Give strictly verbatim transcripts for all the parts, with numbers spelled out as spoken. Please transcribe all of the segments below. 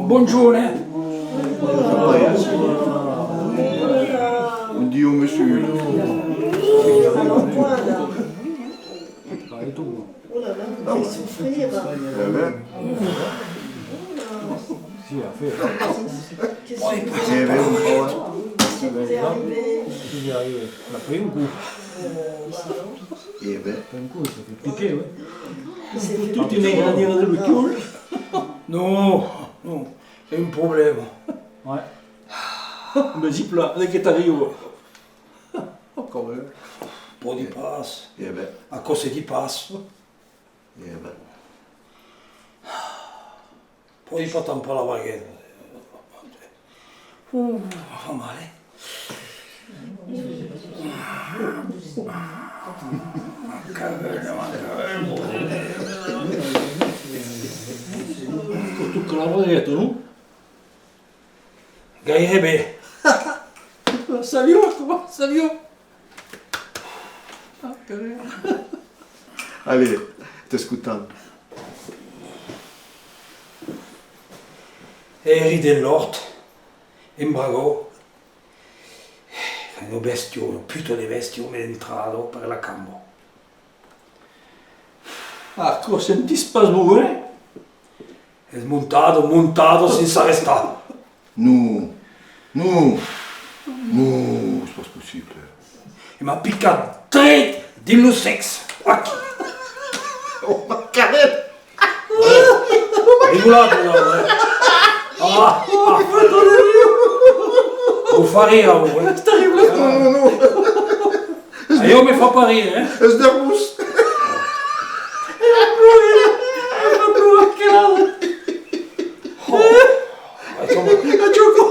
Bonjorn, eh? Bon dia, monsieur. Fai souffrir. Eh ben. Si, a fait. Eh ben, qu'est-ce qui vous est arrivé? Qu'est-ce qui vous est arrivé? On a pris un coup. Eh ben. Pris un coup, ça fait piquer, ouais. Faut tout une grandir de l'autre. Non, non, c'est un problème. Ouais. Mais dis plat, dès que t'arrives. Quand même. Pòdi pas. Eh ben. Aquò se ditz pas. Eh ben. Pòdi pas tampar la bagueta. Uh, fa mal, eh? Toca la bagueta, non? Gaireben. Salut, comment? Salut. Ah, quand même. Allez, t'escotam. Èri dins l'òrt, en bragòu, quand una bèstia, una puta de bèstia, m'es entrada per la camba. Aquò sentís pas bon, eh? Es montada, montada, sens s'arrestar. Non, non, non, es pas possible. E m'a picat dret dins lo sèxe, aquí. Oh, ma careta! Rigolat, non, eh? Ah, ah. Lo faré, aura, eh? Non, non, non. Aiò me fa pas rire, eh? Es nervós. E la ploria, e la ploria que la... Oh, attends. La Choco.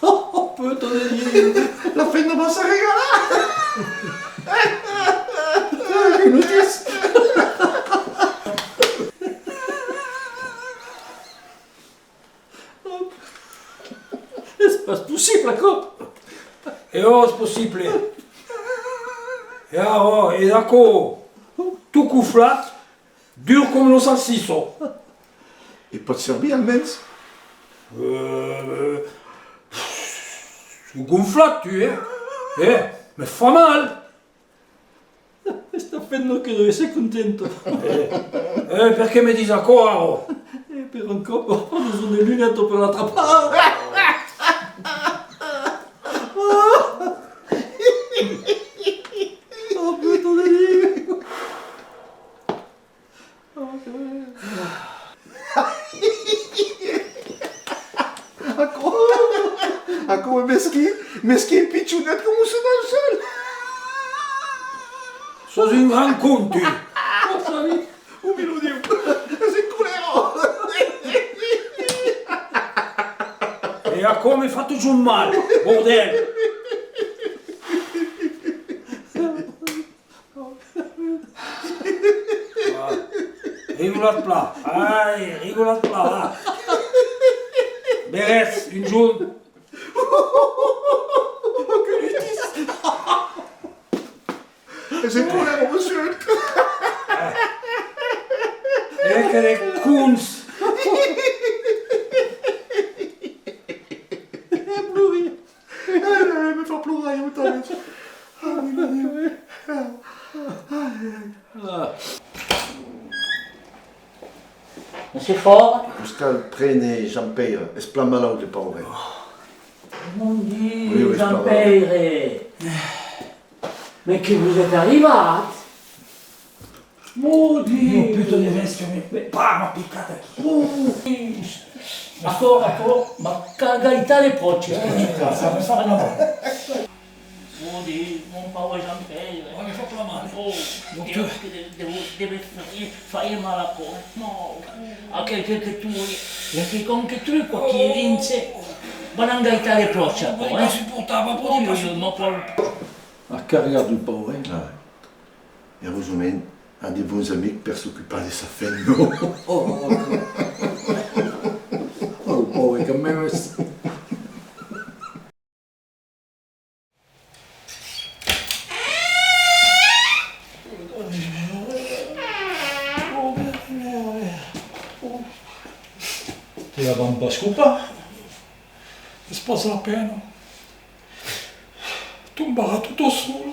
Oh, puta de Dieu. La femna va se regalar. Puta, que notícia. Es pas possible, aquò! E ò, es possible! E ara, e d'aquò, tot conflat, dur coma una salsissa! E pòt servir, almens? Euh, euh, pff, gonflat, tu, eh? Eh, me fa mal! Esta femna que deu èsser contenta. Eh, eh, perqué me dis aquò, ara? E per un còp, pas besonh de lunetas per l'atrapar. Oh, puta de Diu! Aquò, aquò es mesquin, mesquin pichonet coma son sol. Sos un grand con, tu. Ò, sabi, o milodiu, es en colèra. E aquò me fa totjorn mal, bordèl. Ah, rigolatz plan, ai, rigolatz plan, va. Veretz, un jorn. Es en colèra, monsieur. Eh, que de cons. Ai, ai, ai, me fa plorar, ieu tanben. Ai, ai, ai. Ai, ai. Monsieur Faure? Vos cal prene Jean-Pèire, es plan malaut, le paure. Mon Diu, oui, oui, Jean-Pèire! Mès que vos es arribat? Mon Diu! Una puta de bèstia, me, me, pa, m'a picat aquí. Aquò, aquò, m'a ca-, gaitat le pròche. Ça me fa mal. Mon Diu, mon paure Jean-Pèire. Oh, me fa plan mal. Oh, donc, Diu, que de, de, deve faire, faire mal aquò. Non, aquel que, que tu, i a quicòm que truca aquí dins. Van gaitar le pròche, aquò, eh? Insuportable, pòdi pas suportar. M'a cargat lo paure, eh? Ah. Urosament, a de bons amics per s'ocupar de sa femna. Oh, oh, oh. Oh, paure, quand même. E la vam pas copar. Es pas la pena. Tombarà tota sola.